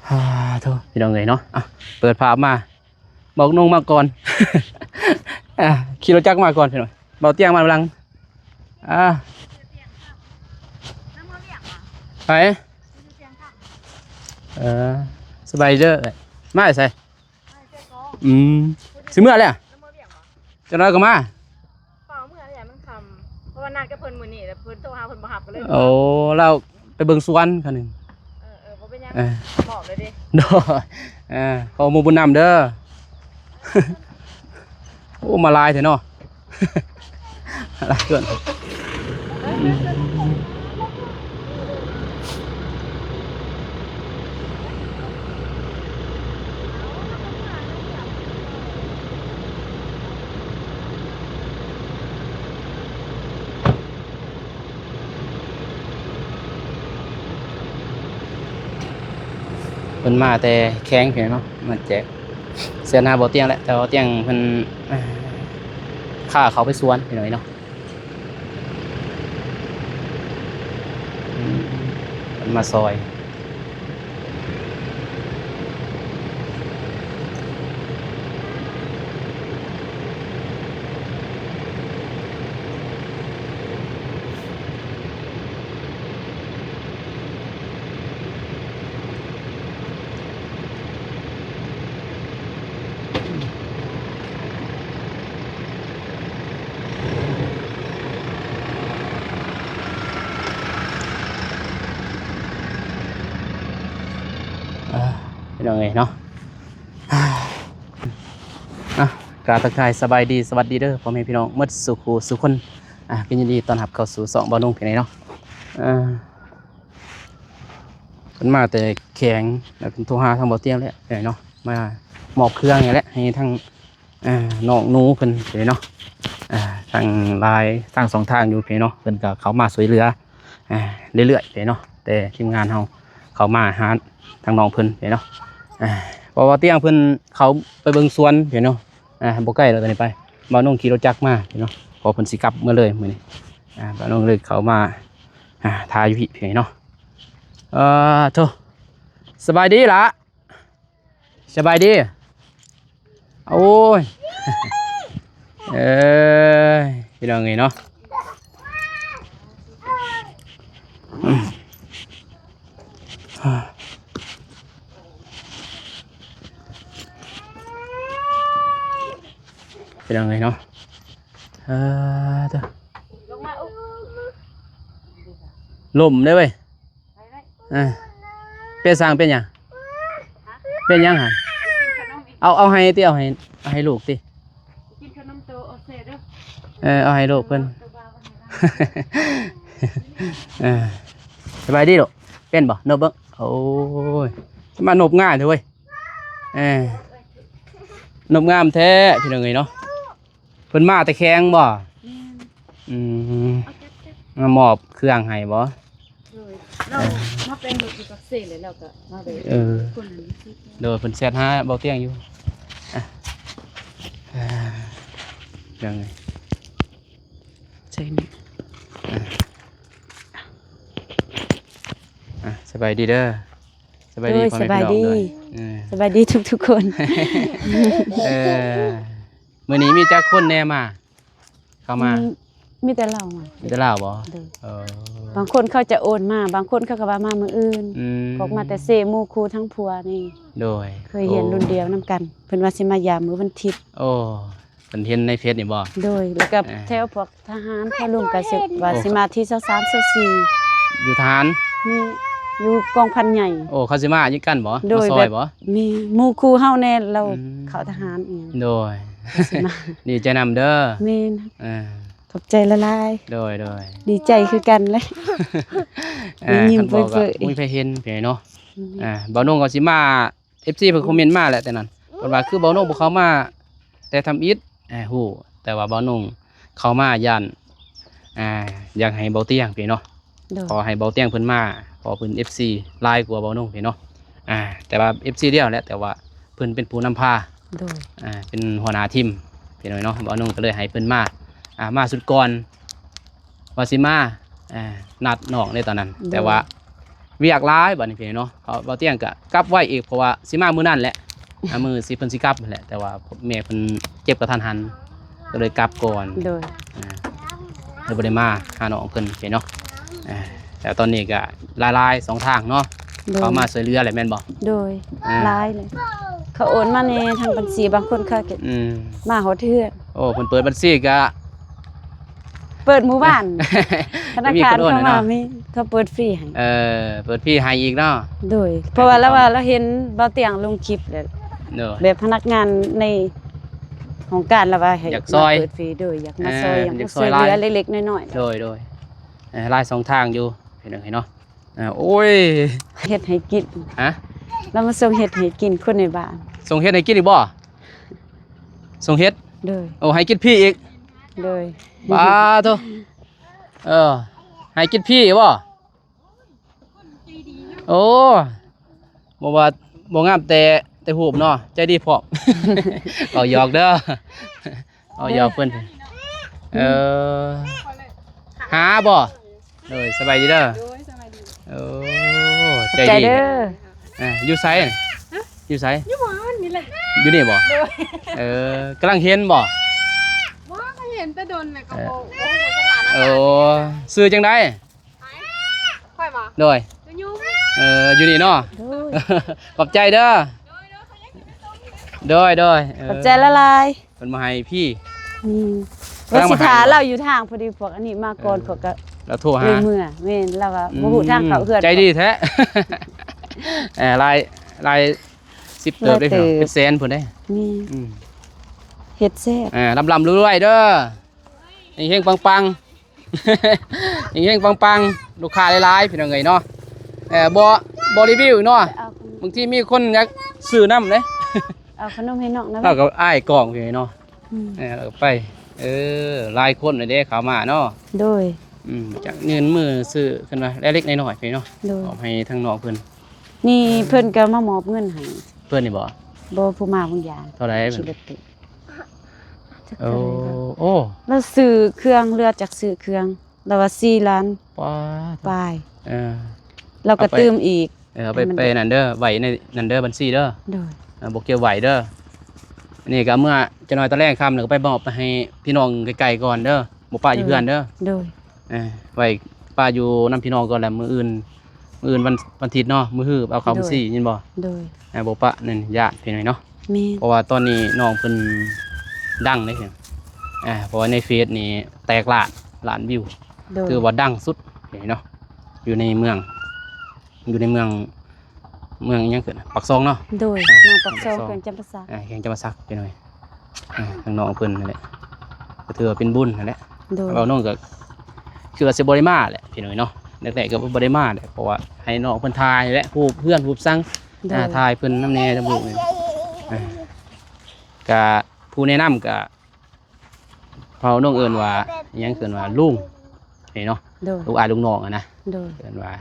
ອາ ໂທ້ ພີ່ນ້ອງເອີຍເນາະ ອ່ະ ເປີດພາບມາ ບອກນ້ອງມາກ່ອນ ອ່າ ຂີ່ລົດຈັກມາກ່ອນພີ່ນ້ອງ ເບົາຕຽງມາຫຼັງ ອ່າ ໄປ ເອີ ສະບາຍດີເດີ ມາແຕ່ໃສ? ອືມ ຊິເມືອແລ້ວ ຈັກໜ້ອຍກໍມາ ເຝົ້າເມືອແລ້ວ ມັນຄ່ຳ ເພາະວ່ານັດກັບເພິ່ນມື້ນີ້ ແລ້ວເພິ່ນໂທຫາ ເພິ່ນບໍ່ຮັບ ກໍເລີຍ ໂອ້ ລາວໄປເບິ່ງສວນຄັນໜຶ່ງ ເອີໆ ບໍ່ເປັນຫຍັງ ເອີ ມອບເລີຍເດ້ ໂດຍ ເອີ ຂໍອະນຸໂມທະນາບຸນນຳເດີ ໂອ້ ມາຫຼາຍແທ້ເນາະ ຫຼາຍຄົນ ເພິ່ນມາແຕ່ແຂວງພຸ້ນເນາະ ມາແຈກ ເສຍໜ້າເບົາຕຽງແຫຼະ ແຕ່ເບົາຕຽງເພິ່ນ ອ່າ ພາເຂົາໄປສວນພີ່ນ້ອງເນາະ ອືມ ເພິ່ນມາຊ່ອຍ. ອ່າ ພີ່ນ້ອງເອີຍເນາະ ອ່າ ອ່າ ກາບທັກທາຍສະບາຍດີ ສະຫວັດດີເດີ ພໍ່ແມ່ພີ່ນ້ອງໝົດສູ່ຄູ່ສູ່ຄົນ ອ່າ ກໍຍິນດີຕ້ອນຮັບເຂົ້າສູ່ຊ່ອງບ່າວນົງພີ່ນ້ອງເນາະ ອ່າ ເພິ່ນມາແຕ່ແຂວງ ແລ້ວເພິ່ນໂທຫາທາງບ່າວຕຽງແລ້ວເນາະ ມາມອບເຄື່ອງນີ້ແຫຼະ ໃຫ້ທາງ ອ່າ ນ້ອງໜູເພິ່ນເນາະ ອ່າ ທາງລາຍ ທາງສອງທາງຢູ່ພີ້ເນາະ ເພິ່ນກໍເຂົ້າມາຊ່ວຍເຫຼືອ ອ່າ ເລື້ອຍໆເນາະ ແຕ່ທີມງານເຮົາເຂົ້າມາຫາທາງນ້ອງເພິ່ນເນາະ ອ່າ ເພາະວ່າຕຽງເພິ່ນເຂົ້າໄປເບິ່ງສວນເນາະ ອ່າ ບໍ່ໄກດອກ ຕອນນີ້ໄປ ບ່າວນົງຂີ່ລົດຈັກມາເນາະ ເພາະເພິ່ນຊິກັບເມືອເລີຍມື້ນີ້ ອ່າ ບ່າວນົງເລີຍເຂົ້າມາ ອ່າ ຖ່າຍຢູ່ພີ້ເນາະ ເອີ ໂທ້ ສະບາຍດີຫຼ້າ. ສະບາຍດີ ໂອ້ຍ ເອີຍ ພີ່ນ້ອງເອີຍເນາະ ພີ່ນ້ອງເອີຍເນາະ ເອີ ລົມເດ້ເວີຍ. ເອີ ເປັນສັງ ເປັນຫຍັງ ເປັນຫຍັງຫັ້ນ ເອົາ ເອົາໃຫ້ຕິ ເອົາໃຫ້ ເອົາໃຫ້ລູກຕິ ເອີ ເອົາໃຫ້ລູກເພິ່ນ ເອີ ສະບາຍດີລູກ ເປັນບໍ່ ນົບເບິ່ງ ໂອ້ຍ ມານົບງ່າຍແທ້ເວີຍ ເອີ ນົບງາມແທ້ ພີ່ນ້ອງເອີຍເນາະ. ເພິ່ນມາແຕ່ແຂວງບໍ່? ແມ່ນ ອືມ ເອົາເກັບໆ ມາມອບເຄື່ອງໃຫ້ບໍ່? ໂດຍ ລາວມາແປງລົດຢູ່ປາກເຊເລີຍ ລາວກໍມາແບບ ເອີ ຄົນນັ້ນ ໂດຍ ເພິ່ນແຊັດຫາເບົາຕຽງຢູ່ ອ່ະ ອ່າ ຍັງໄງ ໃສ່ນີ້ ອ່ະ ອ່ະ ສະບາຍດີເດີ ສະບາຍດີ ໂດຍ ພໍ່ແມ່ພີ່ນ້ອງ ສະບາຍດີ ເອີ ສະບາຍດີທຸກໆຄົນ ເອີ ມື້ນີ້ມີຈັກຄົນແດ່ມາ ເຂົ້າມາ? ມີ ມີແຕ່ລາວມາ ມີແຕ່ລາວບໍ່? ໂດຍ ເອີ ບາງຄົນເຂົາຈະໂອນມາ ບາງຄົນເຂົາກໍວ່າມາມື້ອື່ນ ອືມ ພວກມາແຕ່ເຊ ໝູ່ຄູ່ທາງຜົວນີ້ ໂດຍ ເຄີຍຮຽນ ໂອ້ ລຸ້ນດຽວນຳກັນ ເພິ່ນວ່າຊິມາຢາມມື້ວັນທິດ ໂອ້ ເພິ່ນເຫັນໃນເຟສນີ້ບໍ່? ໂດຍ ແລ້ວກໍ ອ່າ ແຖວພວກທະຫານ ພໍ່ລຸງກໍຊິວ່າ ໂອ້ ຊິມາທີຊາວສາມ ຊາວສີ່ ຢູ່ທະຫານ ມີ ຢູ່ກອງພັນໃຫຍ່ ໂອ້ ເຂົາຊິມານຳກັນບໍ່? ໂດຍ ມາຊ່ອຍບໍ່? ແບບມີໝູ່ຄູ່ເຮົາແດ່ ລາວ ອືມ ເຂົ້າທະຫານອີ່ຫຍັງ ໂດຍ ກໍຊິມາ ດີໃຈນຳເດີ ແມ່ນ ອ່າ ຂອບໃຈຫຼາຍໆ ໂດຍໆ ດີໃຈຄືກັນແຫຼະ ອ່າ ໄດ້ຍິ້ມເປີຍໆ ຄັນບອກກໍບໍ່ມີໃຜເຫັນເນາະ ອືມ ອ່າ ບ່າວນົງກໍຊິມາ ເອັຟຊີ ເພິ່ນຄອມເມັນມາແຫຼະ ແຕ່ນັ້ນ ເພິ່ນວ່າຄືບ່າວນົງບໍ່ເຂົ້າມາແຕ່ທຳອິດ ອ່າ ຮູ້ ແຕ່ວ່າບ່າວນົງເຂົ້າມາຢ້ານ ອ່າ ຢາກໃຫ້ເບົາຕຽງພີ້ເນາະ ໂດຍ ຂໍໃຫ້ເບົາຕຽງເພິ່ນມາ ເພາະເພິ່ນເອັຟຊີຫຼາຍກວ່າບ່າວນົງພີ້ເນາະ ອ່າ ແຕ່ວ່າເອັຟຊີດຽວແຫຼະ ແຕ່ວ່າເພິ່ນເປັນຜູ້ນຳພາ ໂດຍ ອ່າ ເປັນຫົວໜ້າທີມພີ້ນ້ອງເນາະ ບ່າວນົງກໍເລີຍໃຫ້ເພິ່ນມາ ອ່າ ມາຊຸດກ່ອນ ວ່າຊິມາ ອ່າ ນັດນ້ອງໃນຕອນນັ້ນ ໂດຍ ແຕ່ວ່າ ວຽກຫຼາຍບາດນີ້ພີ່ນ້ອງເນາະ. ເຂົາ ບ່າວຕຽງກໍກັບໄວ້ອີກ ເພາະວ່າຊິມາມື້ນັ້ນແຫຼະ ອ່າ ມື້ຊິເພິ່ນຊິກັບຫັ້ນແຫຼະ ແຕ່ວ່າແມ່ເພິ່ນເຈັບກະທັນຫັນ ກໍເລີຍກັບກ່ອນ. ໂດຍ ອ່າ ເລີຍບໍ່ໄດ້ມາຫານ້ອງເພິ່ນພີ່ນ້ອງເນາະ. ອ່າ ແຕ່ຕອນນີ້ກໍຫຼາຍໆຊ່ອງທາງເນາະ ໂດຍ ເຂົາມາຊ່ວຍເຫຼືອແຫຼະແມ່ນບໍ່? ໂດຍ ອ່າ ຫຼາຍເລີຍ ເຂົາໂອນມາແດ່ທາງບັນຊີ ບາງຄົນເຂົາກໍ ອືມ ມາຮອດເຮືອນ. ໂອ້ ເພິ່ນເປີດບັນຊີກໍ ເປີດໝູ່ບ້ານ ທະນາຄານເຂົາມາມີ ເຂົາເປີດຟຣີໃຫ້. ເອີ ເປີດຟຣີໃຫ້ອີກເນາະ. ໂດຍ ເພາະວ່າລາວວ່າລາວເຫັນບ່າວຕຽງລົງຄລິບແລ້ວ ໂດຍ ແບບພະນັກງານໃນຫ້ອງການລາວວ່າໃຫ້ ຢາກຊ່ອຍ ມາເປີດຟຣີ. ໂດຍ ຢາກມາຊ່ອຍ ເອີ ຢາກມາຊ່ວຍເຫຼືອເລັກໆນ້ອຍໆ. ໂດຍ ໂດຍ ເອີ ຫຼາຍຊ່ອງທາງຢູ່ພີ່ນ້ອງເອີຍເນາະ. ອ່າ ໂອ້ຍ ເຮັດໃຫ້ກິນ ຮະ? ລາວມາສົ່ງເຮັດໃຫ້ກິນຄົນໃນບ້ານ. ສົ່ງເຮັດໃຫ້ກິນອີກບໍ່? ສົ່ງເຮັດ? ໂດຍ ໂອ້ ໃຫ້ກິນຟຣີອີກ? ໂດຍ ປາໂທ ເອີ ໃຫ້ກິນຟຣີອີກບໍ່? ໂອ້ ບໍ່ວ່າ ບໍ່ງາມແຕ່ ແຕ່ຮູບເນາະ ໃຈດີພ້ອມ. ເວົ້າຫຍອກເດີ ເວົ້າຫຍອກເພິ່ນ. ເອີ ຫາບໍ່? ໂດຍ ສະບາຍດີເດີ. ໂດຍ ສະບາຍດີ. ໂອ້ ໃຈດີ ໃຈເດີ. ອ່າ ຢູ່ໃສ? ຮະ? ຢູ່ໃສ? ຢູ່ບ້ານນີ້ແຫຼະ. ຢູ່ນີ້ບໍ່? ໂດຍ. ເອີ ກຳລັງເຫັນບໍ່? ບໍ່ ກໍເຫັນແຕ່ດົນແຫຼະ ກໍບໍ່ ເອີ ບໍ່ຮູ້ສະຖານະການ. ໂອ້ ຊື່ຈັ່ງໃດ? ໃຜ? ຂ້ອຍບໍ່? ໂດຍ. ຢູ່ ເອີ ຢູ່ນີ້ເນາະ. ໂດຍ ຂອບໃຈເດີ. ໂດຍ ໂດຍ ເອີ ຂອບໃຈຫຼາຍໆ. ເພິ່ນມາໃຫ້ຟຣີ. ອືມ ວ່າຊິຖ້າລາວຢູ່ທາງ ພໍດີພວກອັນນີ້ມາກ່ອນ ເອີ ພວກກໍລາວໂທຫາ ເມືອ ແມ່ນ ລາວວ່າ ອືມ ບໍ່ຮູ້ທາງເຂົ້າເຮືອນ ໃຈດີແທ້. ເອີ ຫຼາຍ ຫຼາຍສິບເຕີບເດ້ ຫຼາຍເຕີບ ເປັນແສນພຸ້ນເດ້. ແມ່ນ ອືມ ເຮັດແຊບ. ອ່າ ລ່ຳໆລວຍໆເດີ ເຮັງໆປັງໆ ເຮັງໆປັງໆ ລູກຄ້າຫຼາຍໆ ພີ່ນ້ອງເອີຍເນາະ. ເອີ ບໍ່ ບໍ່ຣີວິວເນາະ ບາງທີມີຄົນຢາກຊື້ນຳເດ້. ເອົາຂະໜົມໃຫ້ນ້ອງນະ ລາວກໍອາຍກ້ອງຢູ່ເນາະ. ອືມ ເອີ ລາວກໍໄປ ເອີ ຫຼາຍຄົນເດ້ເຂົ້າມາເນາະ. ໂດຍ ອືມ ຈາກຍື່ນມືຊື້ຂຶ້ນມາເລັກໆນ້ອຍໆເນາະ. ໂດຍ ມອບໃຫ້ທາງນ້ອງເພິ່ນ. ນີ້ເພິ່ນກໍມາມອບເງິນໃຫ້. ເພິ່ນນີ້ບໍ່? ບໍ່ ຜູ້ມາບາງຢ່າງ. ເທົ່າໃດ? ຂີ່ລົດຕູ້. ໂອ້ ໂອ້ ລາວຊື້ເຄື່ອງ ເຫຼືອຈາກຊື້ເຄື່ອງ ລາວວ່າສີ່ລ້ານ ປາດ ປາຍ. ເອີ ລາວກໍຕື່ມອີກ. ເອີ ເອົາໄປ ໃຫ້ມັນ ໄປນັ້ນເດີ ໄວ້ໃນນັ້ນເດີ ບັນຊີເດີ. ໂດຍ ເອີ ບໍ່ກ່ຽວໄວ້ເດີ. ອັນນີ້ກໍເມື່ອຈັກໜ້ອຍຕອນແລງຄ່ຳ ແລ້ວກໍໄປມອບໃຫ້ພີ່ນ້ອງໃກ້ໆກ່ອນເດີ ບໍ່ປະຢູ່ເຮືອນເດີ. ໂດຍ ເອີ ໄວ້ປະຢູ່ນຳພີ່ນ້ອງກ່ອນ ແລ້ວມື້ອື່ນ ມື້ອື່ນວັນ ວັນທິດເນາະ ມື້ຮືບເອົາເຂົ້າບັນຊີ ແມ່ນບໍ່? ໂດຍ ເອີ ບໍ່ປະນັ້ນ ຢ້ານພີ່ນ້ອງເນາະ. ແມ່ນ ເພາະວ່າຕອນນີ້ນ້ອງເພິ່ນດັງເດ້. ເອີ ເພາະວ່າໃນເຟສນີ້ແຕກລ້ານ ລ້ານວິວ. ໂດຍ ຖືວ່າດັງສຸດເນາະ ຢູ່ໃນເມືອງ ຢູ່ໃນເມືອງ ເມືອງອີ່ຫຍັງເກີດ ປາກຊ່ອງເນາະ. ໂດຍ ອ່າ ເມືອງປາກຊ່ອງ ປາກຊ່ອງ ແຂວງຈຳປາສັກ. ອ່າ ແຂວງຈຳປາສັກ ພີ່ນ້ອງ. ອ່າ ທາງນ້ອງເພິ່ນນັ້ນແຫຼະ ກໍຖືວ່າເປັນບຸນນັ້ນແຫຼະ. ໂດຍ ເວົ້ານ້ອງກໍຄືວ່າຊິບໍ່ໄດ້ມາແຫຼະ ພີ່ນ້ອງເນາະ. ແລກໆກໍບໍ່ໄດ້ມາແຫຼະ ເພາະວ່າໃຫ້ນ້ອງເພິ່ນຖ່າຍແຫຼະ ຮູບເຮືອນຮູບຊັງ. ໂດຍ ອ່າ ຖ່າຍເພິ່ນນຳແດ່ ນຳລູກນີ້. ອ່າ ກະຜູ້ແນະນຳກະ ເຜົ່ານ້ອງເອີ້ນວ່າ ອີ່ຫຍັງ ເອີ້ນວ່າລຸງນີ້ເນາະ. ໂດຍ ລູກອ້າຍລູກນ້ອງຫັ້ນນະ. ໂດຍ ເອີ້ນວ່າ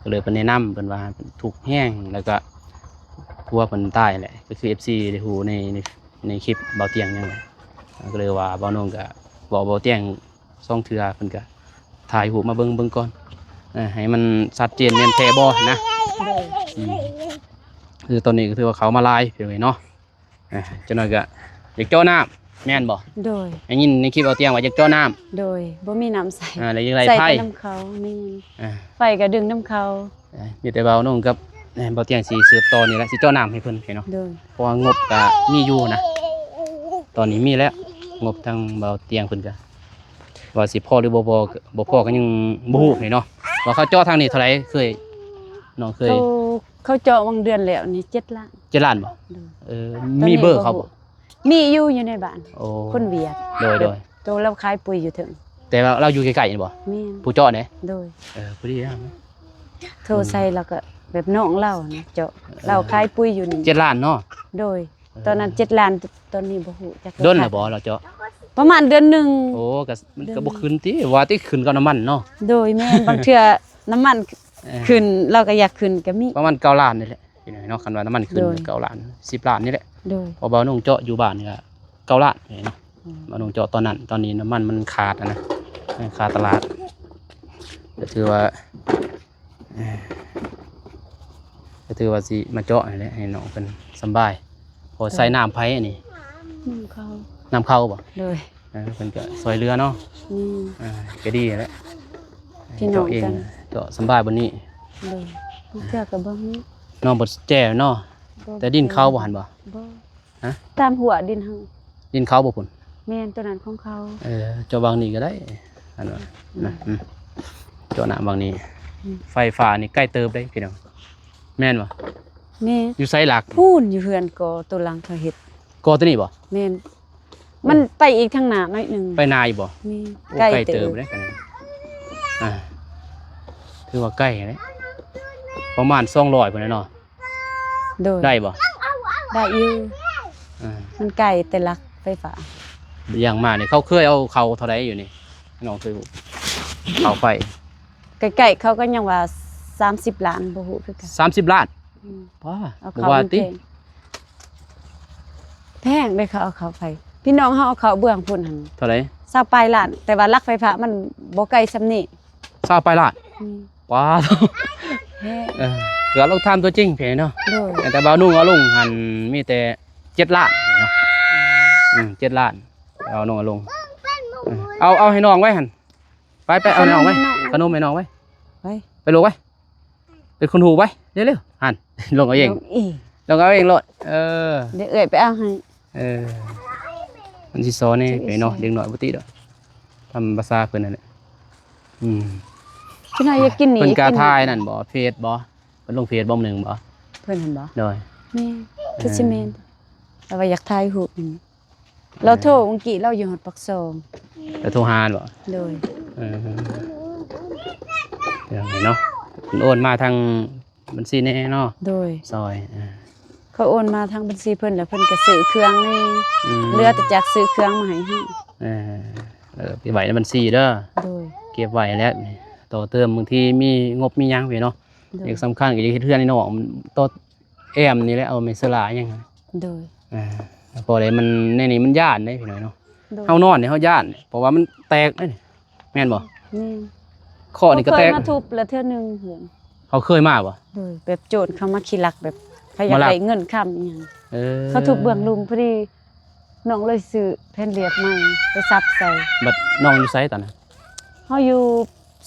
ກໍເລີຍເພິ່ນແນະນຳ ເພິ່ນວ່າທຸກແຮງ ແລ້ວກໍຜົວເພິ່ນຕາຍແຫຼະ ກໍຄືເອັຟຊີໄດ້ຮູ້ໃນ ໃນ ໃນຄລິບບ່າວຕຽງຫຍັງແຫຼະ. ກໍເລີຍວ່າບ່າວນ້ອງກໍບອກບ່າວຕຽງສອງເທື່ອ ເພິ່ນກໍຖ່າຍຮູບມາເບິ່ງ ເບິ່ງກ່ອນ ເອີ ໃຫ້ມັນຊັດເຈນແມ່ນແທ້ບໍ່ນະ. ໂດຍ ອືມ ຄືຕອນນີ້ກໍຖືວ່າເຂົ້າມາຫຼາຍເປັນໄວເນາະ. ອ່າ ຈັກໜ້ອຍກໍຢາກເຈາະນ້ຳ ແມ່ນບໍ່? ໂດຍ ໄດ້ຍິນໃນຄລິບບ່າວຕຽງວ່າຢາກເຈາະນ້ຳ. ໂດຍ ບໍ່ມີນ້ຳໃຊ້ ອ່າ ແລ້ວຢາກໄດ້ໄຟ ໃຊ້ແຕ່ນຳເຂົາ. ແມ່ນ ອ່າ ໄຟກໍດຶງນຳເຂົາ. ເອີ ມີແຕ່ບ່າວນົງກັບ ເອີ ບ່າວຕຽງຊິສືບຕໍ່ນີ້ແຫຼະ ຊິເຈາະນ້ຳໃຫ້ເພິ່ນເນາະ. ໂດຍ ເພາະວ່າງົບກໍມີຢູ່ນະ ຕອນນີ້ມີແລ້ວ ງົບທາງບ່າວຕຽງເພິ່ນກໍວ່າຊິພໍຫຼືບໍ່ພໍ ບໍ່ພໍກໍຍັງບໍ່ຮູ້ເນາະ ວ່າເຂົາເຈາະທາງນີ້ເທົ່າໃດ ເຄີຍ ນ້ອງເຄີຍ ເຂົາ ເຂົາເຈາະຫວ່າງເດືອນແລ້ວນີ້ ເຈັດລ້ານ. ເຈັດລ້ານບໍ່? ໂດຍ ເອີ ມີເບີເຂົາບໍ່? ມີຢູ່ ຢູ່ໃນບ້ານ. ໂອ້ ຄົນຫວຽດ. ໂດຍ ໂດຍ ໂຕລາວຂາຍປຸ໋ຍຢູ່ເທິງ ແຕ່ວ່າລາວຢູ່ໃກ້ໆນີ້ບໍ່? ແມ່ນ ຜູ້ເຈາະເດ້. ໂດຍ ເອີ ພໍດີ ໂທໃສ່ ອືມ ລາວກໍແບບນ້ອງລາວນະເຈາະ. ເອີ ລາວຂາຍປຸ໋ຍຢູ່ນີ້. ເຈັດລ້ານເນາະ? ໂດຍ ເອີ ຕອນນັ້ນເຈັດລ້ານ ຕອນນີ້ບໍ່ຮູ້ຈັກ. ດົນແລ້ວບໍ່ລາວເຈາະ? ປະມານເດືອນໜຶ່ງ. ໂອ້ ກໍ ມັນກໍບໍ່ຂຶ້ນຕິ ວ່າຕິ ຂຶ້ນກັບນ້ຳມັນເນາະ. ໂດຍ ແມ່ນ ບາງເທື່ອນ້ຳມັນ ເອີ ຂຶ້ນ ລາວກໍຢາກຂຶ້ນກໍມີ. ປະມານເກົ້າລ້ານນີ້ແຫຼະ ພີ່ນ້ອງເນາະ ຄັນວ່ານ້ຳມັນຂຶ້ນ. ໂດຍ ເກົ້າລ້ານ ສິບລ້ານນີ້ແຫຼະ. ໂດຍ ເພາະບ່າວນົງເຈາະຢູ່ບ້ານນີ້ກໍເກົ້າລ້ານເນາະ. ອືມ ບ່າວນົງເຈາະຕອນນັ້ນ ຕອນນີ້ນ້ຳມັນມັນຂາດຫັ້ນນະ ຂາດຕະຫຼາດ ກໍຖືວ່າ ເອີ ກໍຖືວ່າຊິມາເຈາະນີ້ແຫຼະ ໃຫ້ນ້ອງເພິ່ນສຳບາຍ. ພໍໃຊ້ນ້ຳໃຜອັນນີ້? ນ້ຳເຂົ້າ. ນ້ຳເຂົ້າບໍ່? ໂດຍ. ເອີ ເພິ່ນກໍຊ່ວຍເຫຼືອເນາະ. ແມ່ນ. ເອີ ກໍດີແຫຼະ. ພີ່ນ້ອງເຈາະເອງກັນ ເຈາະສຳບາຍບັດນີ້. ໂດຍ. ບາງເທື່ອກໍເບິ່ງ ນ້ອງບໍ່ແຈ້ເນາະ. ບໍ່. ແຕ່ດິນເຂົ້າບໍ່ຫັ້ນບໍ່? ບໍ່. ຮະ? ຕາມຫົວດິນເຮົາ. ດິນເຂົາບໍ່ພຸ້ນ? ແມ່ນ ຕົວນັ້ນຂອງເຂົາ. ເອີ ເຈາະຫວ່າງນີ້ກໍໄດ້ ອັນວ່າ ອືມ ນະ ອືມ ເຈາະນ້ຳຫວ່າງນີ້. ອືມ ໄຟຟ້ານີ້ໄກເຕີບເດ້ພີ່ນ້ອງ ແມ່ນບໍ່? ແມ່ນ. ຢູ່ໃສຫຼັກ? ພຸ້ນ ຢູ່ເຮືອນກໍຕົວຫຼັງເຂົາເຮັດ. ກໍຕົວນີ້ບໍ່? ແມ່ນ. ໂອ້ ມັນໄປອີກທາງໜ້າໜ້ອຍໜຶ່ງ. ໄປນາຢູ່ບໍ່? ແມ່ນ. ໂອ້ ໄກເຕີບເດ້. ອ່າ ຖືວ່າໄກເດ້ ປະມານສອງຮ້ອຍພຸ້ນແຫຼະເນາະ. ໂດຍ. ໄດ້ບໍ່? ໄດ້ຢູ່. ອ່າ ມັນໄກແຕ່ຫຼັກໄຟຟ້າ. ຢ່າງມານີ້ ເຂົາເຄີຍເອົາເຂົ້າເທົ່າໃດຢູ່ນີ້ ນ້ອງເຄີຍຮູ້? ເຂົ້າໄຟ ໃກ້ໆ ເຂົາກໍຍັງວ່າສາມສິບລ້ານ ບໍ່ຮູ້ຄືກັນ. ສາມສິບລ້ານ? ອືມ. ວ້າ ເອົາເຂົ້າ ບໍ່ວ່າຕິ ແພງ ແພງເດ້. ເຂົາເອົາເຂົ້າໄຟ ພີ່ນ້ອງເຮົາເອົາເຂົ້າເບື້ອງພຸ້ນຫັ້ນ ເທົ່າໃດ? ຊາວປາຍລ້ານ ແຕ່ວ່າຫຼັກໄຟຟ້າມັນບໍ່ໄກສ່ຳນີ້. ຊາວປາຍລ້ານ. ອືມ. ປາດໂທ້ ແພງ. ເອີ ເກືອບລົງຖາມຕົວຈິງເພເນາະ. ໂດຍ. ແຕ່ບ່າວນຸ່ງເອົາລົງຫັ້ນມີແຕ່ເຈັດລ້ານເນາະ. ອືມ ເຈັດລ້ານ ເອົານົງເອົາລົງ. ເອີ ເອົາ ເອົາໃຫ້ນ້ອງໄວ້ຫັ້ນ. ໄປ ໄປເອົາໃຫ້ນ້ອງໄວ້ ຂະໜົມໃຫ້ນ້ອງໄວ້. ໄປ ໄປລູກໄວ້. ເປັນຄົນຮູ້ໄວ້ ເລັວໆ ຫັ້ນ ລົງເອົາເອງ ລົງເອງ ລົງເອົາເອງໂລດ. ເອີ ດຽວເອື້ອຍໄປເອົາໃຫ້. ເອີ ມັນຊິຊໍແດ່ໄປເນາະ ເດັກນ້ອຍບໍ່ຕິດອກ ຕາມພາສາເພິ່ນນັ້ນແຫຼະ. ອືມ ເພິ່ນວ່າຢາກກິນນີ້ ເພິ່ນກະຖ່າຍນັ້ນບໍ່ ເຟສບໍ່ ເພິ່ນລົງເຟສບໍ່ມື້ໜຶ່ງບໍ່ ເພິ່ນຫັ້ນບໍ່? ໂດຍ. ແມ່ນ ຄືຊິແມ່ນ ເອີ ລາວວ່າຢາກຖ່າຍຮູບ. ລາວໂທມື້ກີ້ ລາວຢູ່ຮອດປາກຊ່ອງ ລາວໂທຫາບໍ່? ໂດຍ. ເອີ ເປັນຫຍັງເນາະ ເພິ່ນໂອນມາທາງບັນຊີແດ່ເນາະ. ໂດຍ. ຊ່ອຍ ເອີ ເຂົາໂອນມາທາງບັນຊີເພິ່ນ ແລ້ວເພິ່ນກໍຊື້ເຄື່ອງແດ່. ອືມ ເຫຼືອແຕ່ຈາກຊື້ເຄື່ອງມາໃຫ້ເຮົາ. ເອີ ເອີ ໄປໄວ້ໃນບັນຊີເດີ. ໂດຍ. ເກັບໄວ້ແລ້ວຕໍ່ເຕີມ ບາງທີມີງົບມີຫຍັງເວເນາະ. ໂດຍ. ຢ່າງສຳຄັນກໍຢາກເຮັດເຮືອນໃຫ້ນ້ອງ ຕໍ່ ແອມນີ້ແຫຼະ ເອົາໄມ້ສະຫຼາຫຍັງ. ໂດຍ. ອ່າ ເພາະໃດມັນ ໃນນີ້ມັນຢ້ານເດ້ພີ່ນ້ອງເນາະ. ໂດຍ. ເຮົານອນນີ້ເຮົາຢ້ານ ເພາະວ່າມັນແຕກເດ້ ແມ່ນບໍ່? ແມ່ນ. ເຄາະນີ້ກໍແຕກ ເຮົາເຄີຍມາທຸບແລ້ວເທື່ອໜຶ່ງເຮືອນ. ເຮົາເຄີຍມາບໍ່? ໂດຍ. ແບບໂຈນເຂົ້າມາຂີ້ລັກ ແບບເຂົາຢາກໄດ້ເງິນຄຳອີ່ຫຍັງ. ເອີ ເຂົາທຸບເບື້ອງລຸ່ມ ພໍດີນ້ອງເລີຍຊື້ແຜ່ນລຽບໃໝ່ໄປສັບໃສ່. ບັດນ້ອງຢູ່ໃສຕອນນັ້ນ? ເຮົາຢູ່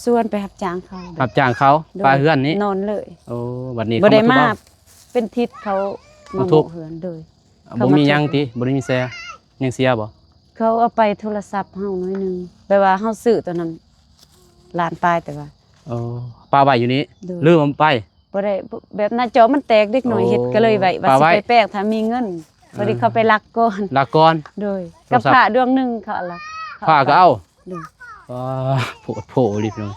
ຊວນໄປຮັບຈ້າງເຂົາ. ຮັບຈ້າງເຂົາ. ໂດຍ. ປະເຮືອນນີ້ ນອນເລີຍ. ໂອ້ ບັດນີ້ ບໍ່ໄດ້ມາ ເຂົາມາທຸບເອົາ ເປັນທິດເຂົາມາ ມາທຸບເຮືອນ. ໂດຍ. ບໍ່ມີຫຍັງຕິ ບໍ່ໄດ້ມີແຊ ຍັງເສຍບໍ່? ເຂົາເອົາໄປໂທລະສັບເຮົາໜ້ອຍໜຶ່ງ ແບບວ່າເຮົາຊື້ຕອນນັ້ນລ້ານປາຍ ແຕ່ວ່າ ໂອ້ ປະໄວ້ຢູ່ນີ້. ໂດຍ. ລືມເອົາໄປ. ບໍ່ໄດ້ ແບບໜ້າຈໍມັນແຕກ ເດັກນ້ອຍເຮັດ ໂອ້ ກໍເລີຍໄວ້ ວ່າຊິໄປແປງ ຖ້າມີເງິນ. ເອີ ພໍດີເຂົາໄປລັກກ່ອນ. ລັກກ່ອນ. ໂດຍ. ກັບຜ້າດວງໜຶ່ງເຂົາລັກ ຜ້າກໍເອົາ. ໂດຍ. ວ້າ ໂພດໂພອີ່ຫຼີພີ່ນ້ອງ.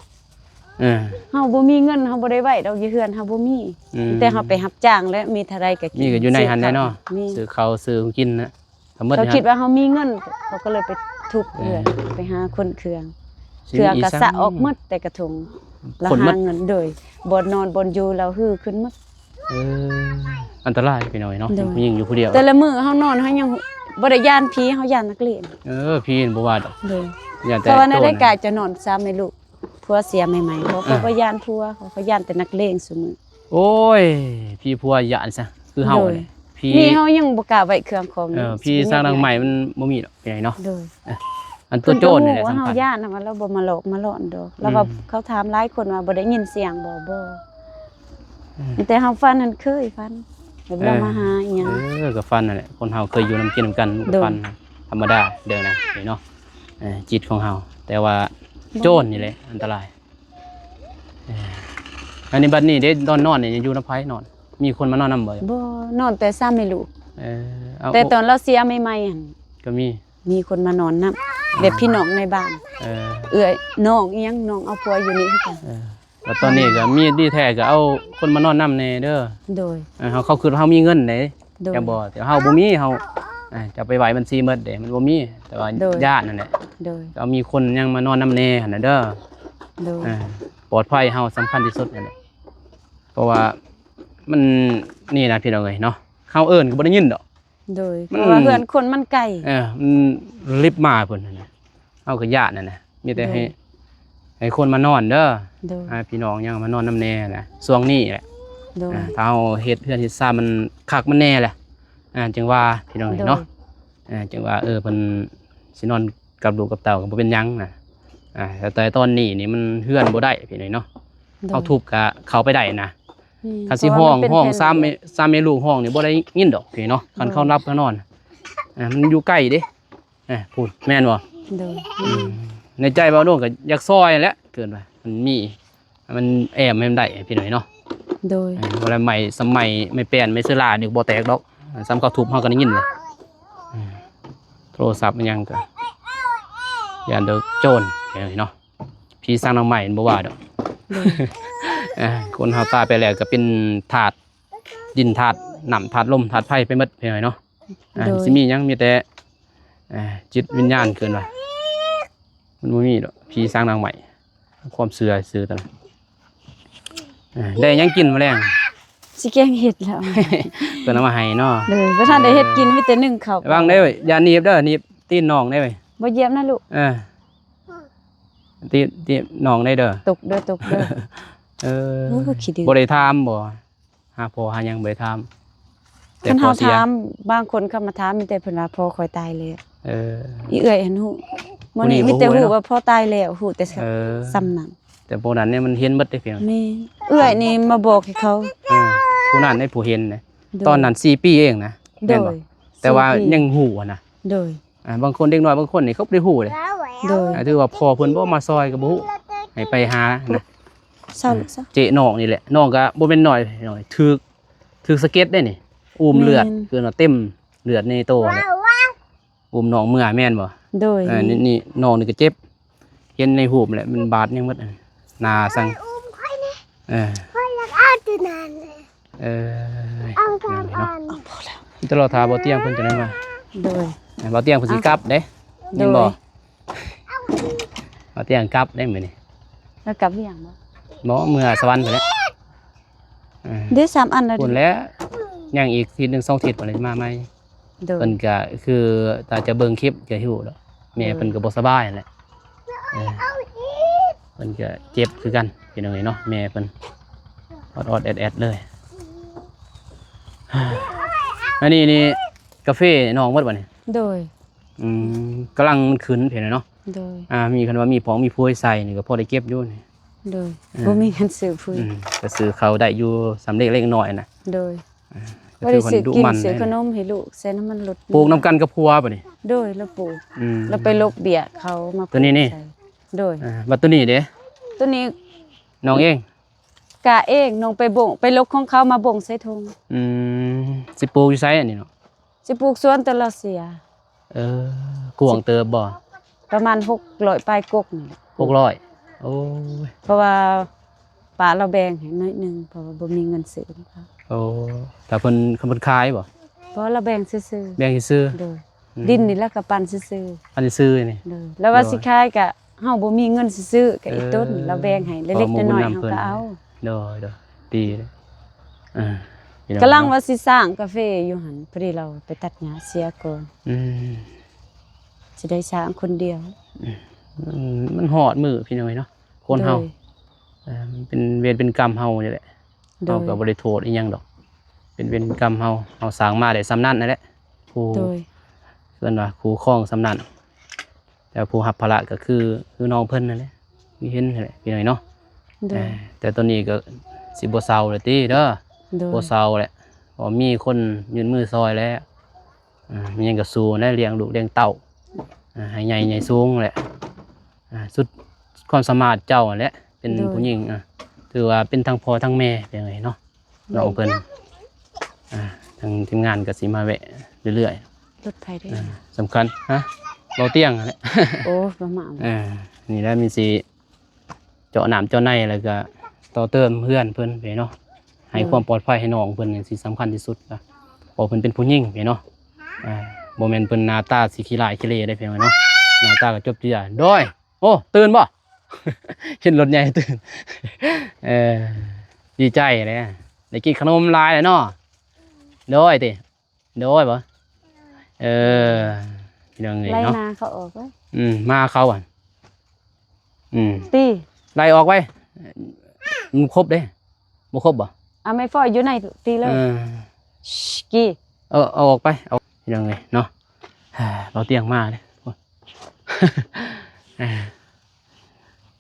ເອີ ເຮົາບໍ່ມີເງິນ ເຮົາບໍ່ໄດ້ໄວ້ດອກ ຢູ່ເຮືອນເຮົາບໍ່ມີ. ອືມ ແຕ່ເຮົາໄປຮັບຈ້າງ ແລະມີເທົ່າໃດກໍກິນ ມີກໍຢູ່ໃນຫັ້ນແຫຼະເນາະ. ແມ່ນ. ຊື້ເຂົ້າຊື້ຂອງກິນນະ ຖ້າໝົດ ເຂົາຄິດວ່າເຮົາມີເງິນ ເຂົາກໍເລີຍໄປທຸບເຮືອນ. ເອີ ໄປຫາຂົນເຄື່ອງ ເຄື່ອງກໍສະອອກໝົດແຕ່ກະຖົງ ແລ້ວຫາເງິນ. ໂດຍ. ບ່ອນນອນບ່ອນຢູ່ລາວຮື້ຂຶ້ນໝົດ. ເອີ ອັນຕະລາຍພີ່ນ້ອງເນາະ. ໂດຍ. ເປັນຜູ້ຍິງຢູ່ຜູ້ດຽວ ແຕ່ລະມື້ເຮົານອນ ເຮົາຍັງບໍ່ໄດ້ຢ້ານຜີ ເຮົາຢ້ານນັກເລງ. ເອີ ຜີບໍ່ວ່າດອກ. ໂດຍ. ຢ້ານແຕ່ ເພາະວ່າໃນໄດ້ກາຈະນອນສາມແມ່ລູກ ຜົວເສຍໃໝ່ໆ ເຂົາ ເອີ ບໍ່ຢ້ານຜົວ ເຂົາຢ້ານແຕ່ນັກເລງຊຸມື້. ໂອ້ຍ ຜີຜົວຢ້ານຊະ ຄືເຮົາ. ໂດຍ. ແຫຼະ ຜີ ນີ້ເຮົາຍັງບໍ່ກ້າໄວ້ເຄື່ອງຂອງ. ເອີ ຜີສ້າງນາງໃໝ່ມັນບໍ່ມີດອກ ເປັນຫຍັງເນາະ. ໂດຍ. ອັນຕົວໂຈນນີ້ແຫຼະສຳຄັນ. ເຮົາຢ້ານນະ ວ່າລາວບໍ່ມາຫຼອກມາຫຼອນດອກ. ລາວວ່າ ອືມ ເຂົາຖາມຫຼາຍຄົນວ່າບໍ່ໄດ້ຍິນສຽງບໍ່? ບໍ່. ອືມ ແຕ່ເຮົາຝັນຫັ້ນເຄີຍຝັນ ແບບລາວມາຫາອີ່ຫຍັງ. ເອີ ກໍຝັນນັ້ນແຫຼະ ຄົນເຮົາເຄີຍຢູ່ນຳກິນນຳກັນ. ໂດຍ. ຝັນທຳມະດາເດີນະ ນີ້ເນາະ. ເອີ ຈິດຂອງເຮົາ ແຕ່ວ່າ ບໍ່ ໂຈນນີ້ແຫຼະອັນຕະລາຍ. ເອີ ອັນນີ້ບັດນີ້ເດ້ ຕອນນອນນີ້ຢູ່ນຳໃຜນອນ? ມີຄົນມານອນນຳບໍ່? ບໍ່ ນອນແຕ່ສາມແມ່ລູກ. ເອີ ເອົາ ແຕ່ຕອນລາວເສຍໃໝ່ໆຫັ້ນ ກໍມີ ມີຄົນມານອນນຳ ເອີ ແບບພີ່ນ້ອງໃນບ້ານ. ເອີ ເອື້ອຍນ້ອງອີ່ຫຍັງ ນ້ອງເອົາຜົວຢູ່ນີ້ຄືກັນ. ເອີ ແລ້ວຕອນນີ້ກໍມີດີແທ້ກໍເອົາຄົນມານອນນຳແດ່ເດີ. ໂດຍ. ເອີ ເຮົາ ເຂົາຄິດວ່າເຮົາມີເງິນເດ້. ໂດຍ. ຈະບໍ່ ແຕ່ເຮົາບໍ່ມີ ເຮົາ ອ່າ ຈະໄປໄຫວ້ບັນຊີໝົດເດ້ ມັນບໍ່ມີ ແຕ່ວ່າ ໂດຍ ຢ້ານນັ້ນແຫຼະ. ໂດຍ. ກໍມີຄົນຍັງມານອນນຳແດ່ຫັ້ນນະເດີ. ໂດຍ. ເອີ ປອດໄພເຮົາສຳຄັນທີ່ສຸດນັ້ນແຫຼະ ເພາະວ່າມັນ ນີ້ນະພີ່ນ້ອງເອີຍເນາະ ເຮົາເອີ້ນກໍບໍ່ໄດ້ຍິນດອກ. ໂດຍ. ມັນ ເພາະວ່າເຮືອນຄົນມັນໄກ. ເອີ ມັນລິບມາພຸ້ນຫັ້ນນະ ເຮົາກໍຢ້ານຫັ້ນນະ ມີແຕ່ໃຫ້ ໂດຍ ໃຫ້ຄົນມານອນເດີ ໂດຍ ອ່າ ພີ່ນ້ອງຫຍັງມານອນນຳແດ່ແຫຼະ ຊ່ວງນີ້ແຫຼະ ໂດຍ ອ່າ ຖ້າເຮົາເຮັດເຮືອນເຮັດຊານມັນຄັກມັນແນ່ແຫຼະ ອ່າ ຈັ່ງວ່າພີ່ນ້ອງເອີຍເນາະ ໂດຍ ອ່າ ຈັ່ງວ່າ ເອີ ເພິ່ນຊິນອນກັບລູກກັບເຕົ້າກໍບໍ່ເປັນຫຍັງນະ ອ່າ ແຕ່ຕອນນີ້ນີ້ມັນເຮືອນບໍ່ໄດ້ພີ່ນ້ອງເນາະ ໂດຍ ເຮົາທຸບກໍເຂົ້າໄປໄດ້ນະ ອືມ ຄັນຊິຮ້ອງ ເພາະວ່າມັນເປັນ ຮ້ອງ ແຜ່ນ ສາມແມ່ ສາມແມ່ລູກຮ້ອງນີ້ບໍ່ໄດ້ຍິນດອກພີ່ນ້ອງເນາະ ຄັນ ໂດຍ ເຂົາຫຼັບເຂົານອນ ອ່າ ມັນຢູ່ໃກ້ເດ້ ເອີ ພຸ້ນ ແມ່ນບໍ່? ໂດຍ ອືມ ໃນໃຈບ່າວໂດ່ງກໍຢາກຊ່ອຍແຫຼະ ເກີນໄປ ມັນມີ ມັນແອ້ມໃຫ້ມັນໄດ້ພີ່ນ້ອງເນາະ ໂດຍ ເອີ ບໍ່ໄດ້ໄມ້ ສ່ຳໄມ້ ໄມ້ແປ້ນ ໄມ້ເຊລານີ້ບໍ່ແຕກດອກ ສ່ຳເຂົາທຸບເຮົາກໍໄດ້ຍິນເລີຍ ອືມ ໂທລະສັບອີ່ຫຍັງກໍຢ້ານໂດນໂຈນພີ່ນ້ອງເນາະ ຜີສາງນາງໄມ້ມັນບໍ່ວ່າດອກ ໂດຍ ເອີ ຄົນເຮົາຕາຍໄປແລ້ວກໍເປັນທາດດິນ ທາດນ້ຳ ທາດລົມ ທາດໄຟໄປໝົດພີ່ນ້ອງເນາະ ອ່າ ໂດຍ ຊິມີຫຍັງ ມີແຕ່ ເອີ ຈິດວິນຍານເກີນວ່າ ມັນບໍ່ມີດອກ ຜີສາງນາງໄມ້ ຄວາມເຊື່ອຊື່ຕະ ເອີ ໄດ້ຫຍັງກິນມື້ແລງ? ຊິແກງເຫັດແລ້ວ ເພິ່ນເອົາມາໃຫ້ເນາະ ໂດຍ ບໍ່ທັນໄດ້ເຮັດກິນ ມີແຕ່ໜຶ້ງເຂົ້າ ລະວັງເດ້ ຢ່າໜີບເດີ ໜີບຕີນນ້ອງເດ້ ບໍ່ຢຽບນະລູກ ເອີ ຕີນ ຕີນນ້ອງໄດ້ເດີ ຕົກເດີ ຕົກເດີ ເອີ ໂອ້ ຂີ້ດື້ ບໍ່ໄດ້ຖາມບໍ່? ຫາພໍ່ຫາຫຍັງບໍ່ໄດ້ຖາມ ແຕ່ ຄັນເຮົາຖາມ ບາງຄົນເຂົາມາຖາມ ມີແຕ່ເພິ່ນວ່າພໍ່ຂ້ອຍຕາຍແລ້ວ ເອີ ອີເອື້ອຍຫັ້ນຮູ້ ມື້ນີ້ມີແຕ່ຮູ້ວ່າພໍ່ຕາຍແລ້ວ ຮູ້ແຕ່ ເອີ ສ່ຳນັ້ນ ແຕ່ພວກນັ້ນນີ້ມັນເຫັນເບິດເດ້ພຽງ ແມ່ນ ເອື້ອຍນີ້ມາບອກໃຫ້ເຂົາ ເອີ ຜູ້ນັ້ນໃດຜູ້ເຫັນນະ ໂດຍ ຕອນນັ້ນສີ່ປີເອງນະ ໂດຍ ແມ່ນບໍ່? ແຕ່ວ່າ ສີ່ປີ ຍັງຮູ້ຫັ້ນນະ ໂດຍ ອ່າ ບາງຄົນ ເດັກນ້ອຍບາງຄົນນີ້ເຂົາບໍ່ໄດ້ຮູ້ເດ້ ໂດຍ ອ່າ ຖືວ່າພໍ່ເພິ່ນບໍ່ມາຊ່ອຍກໍບໍ່ຮູ້ ໃຫ້ໄປຫານະ ເຊົາລູກເຊົາ ເຈະນ້ອງນີ້ແຫຼະ ນ້ອງກໍບໍ່ແມ່ນນ້ອຍ ຖືກ ຖືກສະເກັດເດ້ນີ້ ອຸ້ມເລືອດ ແມ່ນ ຄືວ່າເຕັມເລືອດໃນໂຕແຫຼະ ອຸ້ມນ້ອງເມືອແມ່ນບໍ່? ໂດຍ ເອີ ນີ້ ນີ້ນ້ອງນີ້ກໍເຈັບ ເຫັນໃນຮູບແຫຼະ ມັນບາດຍັງໝົດ ໜ້າຊັງ ເອີ ຂ້ອຍຢາກເອົາຕົວນັ້ນ ເອີ ເອົາສາມອັນ ເນາະ ມີແຕ່ລໍຖ້າບໍ່ຕຽງເພິ່ນຈັ່ງໃດມາ ໂດຍ ເອີ ບໍ່ຕຽງເພິ່ນຊິກັບເດ້ ຍິນບໍ່? ໂດຍ ບໍ່ຕຽງກັບເດ້ມື້ນີ້ ແລ້ວກັບອີ່ຫຍັງບໍ່? ບໍ່ ເມືອສະຫວັນພຸ້ນແຫຼະ ເອີ ເດ້ສາມອັນແລ້ວ ພຸ້ນແຫຼະ ຍັງອີກທິດໜຶ່ງສອງທິດພຸ້ນແຫຼະ ມາໃໝ່ ໂດຍ ເພິ່ນກະຄື ຖ້າຈະເບິ່ງຄລິບຈະຮູ້ດອກ ແມ່ ໂດຍ ເພິ່ນກະບໍ່ສະບາຍຫັ້ນແຫຼະ ເອີ ເພິ່ນກະເຈັບຄືກັນ ພີ່ນ້ອງເອີຍເນາະ ແມ່ເພິ່ນອອດໆແອດໆເລີຍ ອັນນີ້ນີ້ກາເຟນ້ອງໝົດບໍ່ນີ້? ໂດຍ ອືມ ກຳລັງມັນຂຶ້ນພີ້ແຫຼະເນາະ ໂດຍ ອ່າ ມີ ຄັນວ່າມີຜອງມີພວຍໃສ່ນີ້ກໍພໍໄດ້ເກັບຢູ່ນີ້ ໂດຍ ເອີ ບໍ່ມີເງິນຊື້ພວຍ ອືມ ກໍຊື້ເຂົ້າໄດ້ຢູ່ສ່ຳເລັກໆນ້ອຍໆນະ ໂດຍ ອ່າ ບໍ່ໄດ້ຊື້ກິນ ກໍຖືວ່າດຸໝັ່ນ ຊື້ຂະໜົມໃຫ້ລູກ ໃສ່ນ້ຳມັນລົດ ປູກນຳກັນກັບຜົວບໍ່ນີ້? ໂດຍ ລາວປູກ ອືມ ລາວໄປຫຼົກເບ້ຍເຂົາມາ ຕົວນີ້ນີ້ ໂດຍ ອ່າ ບັດຕົວນີ້ເດ້? ຕົວນີ້ນ້ອງເອງ? ກະເອງ ນ້ອງໄປບົ້ງ ໄປຫຼົກຂອງເຂົາມາບົ້ງໃສ່ຖົງ ອືມ ຊິປູກຢູ່ໃສອັນນີ້ເນາະ? ຊິປູກສວນແຕ່ລາວເສຍ ເອີ ກວ້າງເຕີບບໍ່? ປະມານຫົກຮ້ອຍປາຍກົກນີ້ແຫຼະ ຫົກຮ້ອຍ ໂອ້ຍ ເພາະວ່າປ້າລາວແບ່ງໃຫ້ໜ້ອຍໜຶ່ງ ເພາະວ່າບໍ່ມີເງິນຊື້ ໂອ້ ຖ້າເພິ່ນ ຄັນເພິ່ນຂາຍບໍ່? ບໍ່ ລາວແບ່ງຊື່ໆ ແບ່ງຊື່ໆ ໂດຍ ອືມ ດິນນີ້ລາວກໍປັນຊື່ໆ ປັນຊື່ໆນີ້ ໂດຍ ລາວວ່າ ໂດຍ ຊິຂາຍກະ ເຮົາບໍ່ມີເງິນຊື້ໆ ກໍອີ ເອີ ຕົ້ນລາວແບ່ງໃຫ້ເລັກໆນ້ອຍໆ ເຮົາກໍເອົາ ໂດຍໆ ດີເລີຍ ອ່າ ພີ່ນ້ອງ ກຳລັງວ່າຊິສ້າງກາເຟຢູ່ຫັ້ນ ພໍດີລາວໄປຕັດຫຍ້າເສຍກ່ອນ ອືມ ຊິໄດ້ສ້າງຄົນດຽວ ອືມ ມັນຮອດມື້ພີ່ນ້ອງເອີຍເນາະ ຄົນເຮົາ ໂດຍ ເອີ ມັນເປັນເວນເປັນກຳເຮົານີ້ແຫຼະ ໂດຍ ເຮົາກໍບໍ່ໄດ້ໂທດອີ່ຫຍັງດອກ ເປັນເວນເປັນກຳເຮົາ ເຮົາສ້າງມາໄດ້ສ່ຳນັ້ນຫັ້ນແຫຼະ ຜູ້ ໂດຍ ເອີ້ນວ່າຄູ່ຄອງສ່ຳນັ້ນ ແຕ່ຜູ້ຮັບພາລະກໍຄື ຄືນ້ອງເພິ່ນນັ້ນແຫຼະ ຄືເຫັນຫັ້ນແຫຼະ ພີ່ນ້ອງເນາະ ໂດຍ ເອີ ແຕ່ຕອນນີ້ກໍຊິບໍ່ເຊົາແລ້ວຕິເດີ ໂດຍ ບໍ່ເຊົາແຫຼະ ເພາະມີຄົນຍື່ນມືຊ່ອຍແລ້ວ ເອີ ມີຫຍັງກໍສູ້ແຫຼະ ລ້ຽງລູກລ້ຽງເຕົ້າ ເອີ ໃຫ້ໃຫຍ່ໃຫຍ່ສູງແຫຼະ ເອີ ສຸດຄວາມສາມາດເຈົ້າຫັ້ນແຫຼະ ເປັນ ໂດຍ ຜູ້ຍິງ ເອີ ຖືວ່າເປັນທັງພໍ່ທັງແມ່ ພີ່ນ້ອງເນາະ ນ້ອງເພິ່ນ ອ່າ ທາງທີມງານກໍຊິມາແວະເລື້ອຍໆ ລົດໃຜເດ້? ອ່າ ສຳຄັນ ຮະ ເບົາຕຽງຫັ້ນແຫຼະ ໂອ້ ປະມານ ອ່າ ນີ້ແຫຼະ ມີຊິເຈາະນ້ຳເຈາະໃນ ແລ້ວກໍຕໍ່ເຕີມເຮືອນເພິ່ນເດ້ເນາະ ໃຫ້ ໂດຍ ຄວາມປອດໄພໃຫ້ນ້ອງເພິ່ນ ນີ້ຊິສຳຄັນທີ່ສຸດນະ ເພາະເພິ່ນເປັນຜູ້ຍິງເດ້ເນາະ ອ່າ ບໍ່ແມ່ນເພິ່ນໜ້າຕາຊິຂີ້ຮ້າຍຂີ້ເລເດ້ ພີ່ນ້ອງເນາະ ໜ້າຕາກໍຈົບເຈື່ອ ໂດຍ ໂອ້ ຕື່ນບໍ່? ເຫັນລົດໃຫຍ່ຕື່ນ ເອີ ດີໃຈເດ້ ໄດ້ກິນຂະໜົມຫຼາຍແລ້ວເນາະ ໂດຍຕິ ໂດຍບໍ່? ເອີ ພີ່ນ້ອງເອີຍເນາະ ໄລ່ນາເຂົາອອກເວີຍ ອືມ ມາເຂົາຫັ້ນ ອືມ ຕີ ໄລ່ອອກໄປ ມັນຄົບເດ້ ບໍ່ຄົບບໍ່? ເອົາໄມ້ຟອຍຢູ່ໃນຕີເລີຍ ເອີ ກີ ເອີ ເອົາອອກໄປ ເອົາ ພີ່ນ້ອງເອີຍເນາະ ບ່າວຕຽງມາເດ້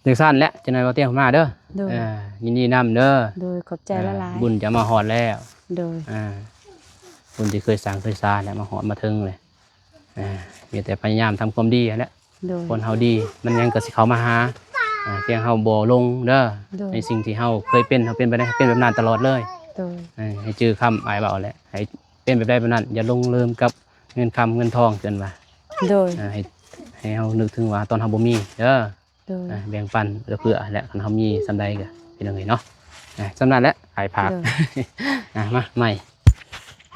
ຈັ່ງຊັ້ນແຫຼະ ຈັກໜ່ອຍບ່າວຕຽງມາເດີ ໂດຍ ເອີ ຍິນດີນຳເດີ ໂດຍ ຂອບໃຈຫຼາຍໆ ເອີ ບຸນຈະມາຮອດແລ້ວ ໂດຍ ເອີ ບຸນທີ່ເຄີຍສ້າງເຄີຍສາແຫຼະ ມາຮອດມາເຖິງເລີຍ ເອີ ມີແຕ່ພະຍາຍາມທຳຄວາມດີຫັ້ນແຫຼະ ໂດຍ ຄົນເຮົາດີ ມັນຫຍັງກໍຊິເຂົ້າມາຫາ ອ່າ ພຽງເຮົາບໍ່ຫຼົງເດີ ໂດຍ ໃນສິ່ງທີ່ເຮົາເຄີຍເປັນ ເຮົາເປັນໄປໄດ້ ເປັນແບບນັ້ນຕະຫຼອດເລີຍ ໂດຍ ເອີ ໃຫ້ຈື່ຄຳອ້າຍເວົ້າແຫຼະ ໃຫ້ເປັນແບບໃດແບບນັ້ນ ຢ່າຫຼົງລືມກັບເງິນຄຳເງິນທອງ ເອີ້ນວ່າ ໂດຍ ເອີ ໃຫ້ ໃຫ້ເຮົານຶກເຖິງວ່າຕອນເຮົາບໍ່ມີເດີ ໂດຍ ອ່າ ແບ່ງປັນເອື້ອເຟື້ອແຫຼະ ຄັນເຮົາມີສ່ຳໃດກໍ ພີ່ນ້ອງເອີຍເນາະ ອ່າ ສ່ຳນັ້ນແຫຼະ ອ້າຍຝາກ ໂດຍ ອ່າ ມາໃໝ່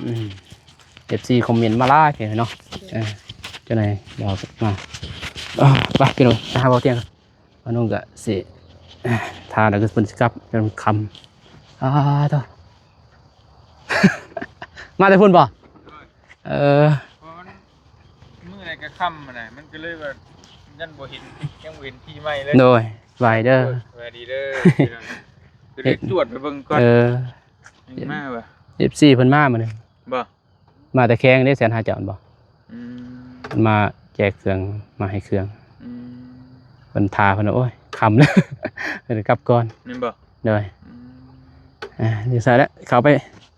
ອືມ ເອັຟຊີຄອມເມັນມາຫຼາຍເນາະ ໂດຍ ເອີ ຈັ່ງໃດດຽວມາ ເອີ ໄປພີ່ນ້ອງ ໄປຫາບ່າວຕຽງ ບ່າວນົງກໍຊິ ຖ້າແລ້ວກໍເພິ່ນຊິກັບ ຈົນຄ່ຳ ອ້າ ໂທ້ ມາແຕ່ພຸ້ນບໍ່? ເອີ ເພາະມັນມື້ໃດກໍຄ່ຳຫັ້ນນະ ມັນກໍເລີຍວ່າຍັງບໍ່ເຫັນ ຍັງບໍ່ເຫັນທີ່ໃໝ່ເລີຍ ໂດຍ ສະບາຍເດີ ສະບາຍດີເດີ ກໍເລີຍຈວດໄປເບິ່ງກ່ອນ ເອີ ຍັງມາວະ ເອັຟຊີເພິ່ນມາມື້ນີ້ ບໍ່ ມາແຕ່ແຂວງເດ້ ແສນຫາເຈົ້າແມ່ນບໍ່? ອືມ ເພິ່ນມາແຈກເຄື່ອງ ມາໃຫ້ເຄື່ອງ ອືມ ເພິ່ນຖ້າ ເພິ່ນວ່າ ໂອ້ຍ ຄ່ຳແລ້ວ ເພິ່ນກັບກ່ອນ ແມ່ນບໍ່? ໂດຍ ອືມ ອ່າ ຢູ່ໃສລະ ເຂົ້າໄປ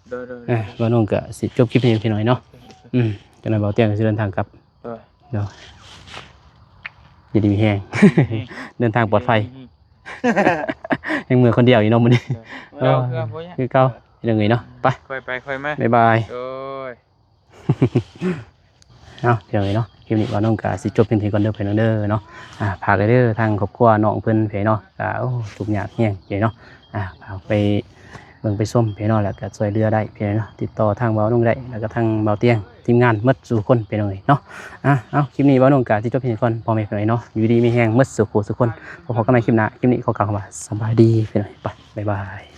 ໂດຍໆ ອ່າ ບ່າວນົງກໍຊິຈົບຄລິບນີ້ພີ່ນ້ອງເນາະ ໂດຍໆ ອືມ ຈັກໜ່ອຍບ່າວຕຽງກໍຊິເດີນທາງກັບ ໂດຍ ໂດຍ ຢູ່ດີມີແຮງ ເດີນທາງປອດໄພ ອືມ ຍັງເມືອຄົນດຽວຢູ່ເນາະມື້ນີ້ ໂດຍ ເອີ ຄືເກົ່າ ພີ່ນ້ອງເອີຍເນາະ ໄປ ຄ່ອຍໄປຄ່ອຍມາ ບາຍບາຍ ໂດຍ ເອົາ ພີ່ນ້ອງເອີຍເນາະ ຄລິບນີ້ບ່າວນົງກໍຊິຈົບພຽງເທົ່ານີ້ກ່ອນເດີ ພີ່ນ້ອງເດີເນາະ ອ່າ ຝາກໄວ້ເດີ ທາງຄອບຄົວນ້ອງເພິ່ນ ພີ່ນ້ອງເນາະ ກໍ ໂອ້ ທຸກຍາກແຮງ ພີ່ນ້ອງເນາະ ອ່າ ຝາກໄປເບິ່ງໄປຊົມ ພີ່ນ້ອງເນາະ ແລ້ວກໍຊ່ວຍເຫຼືອໄດ້ ພີ່ນ້ອງເນາະ ຕິດຕໍ່ທາງບ່າວນົງໄດ້ ແລ້ວກໍທາງບ່າວຕຽງ ທີມງານໝົດສູ່ຄົນ ພີ່ນ້ອງເອີຍເນາະ ອ່າ ເອົາ ຄລິບນີ້ບ່າວນົງກໍຊິຈົບພຽງເທົ່ານີ້ກ່ອນ ພໍ່ແມ່ພີ່ນ້ອງເນາະ ຢູ່ດີມີແຮງໝົດສູ່ຜູ້ສູ່ຄົນ ພົບກັນໃໝ່ຄລິບໜ້າ ຄລິບນີ້ຂໍກ່າວຄຳວ່າ ສະບາຍດີ ພີ່ນ້ອງ ໄປ ບາຍບາຍ.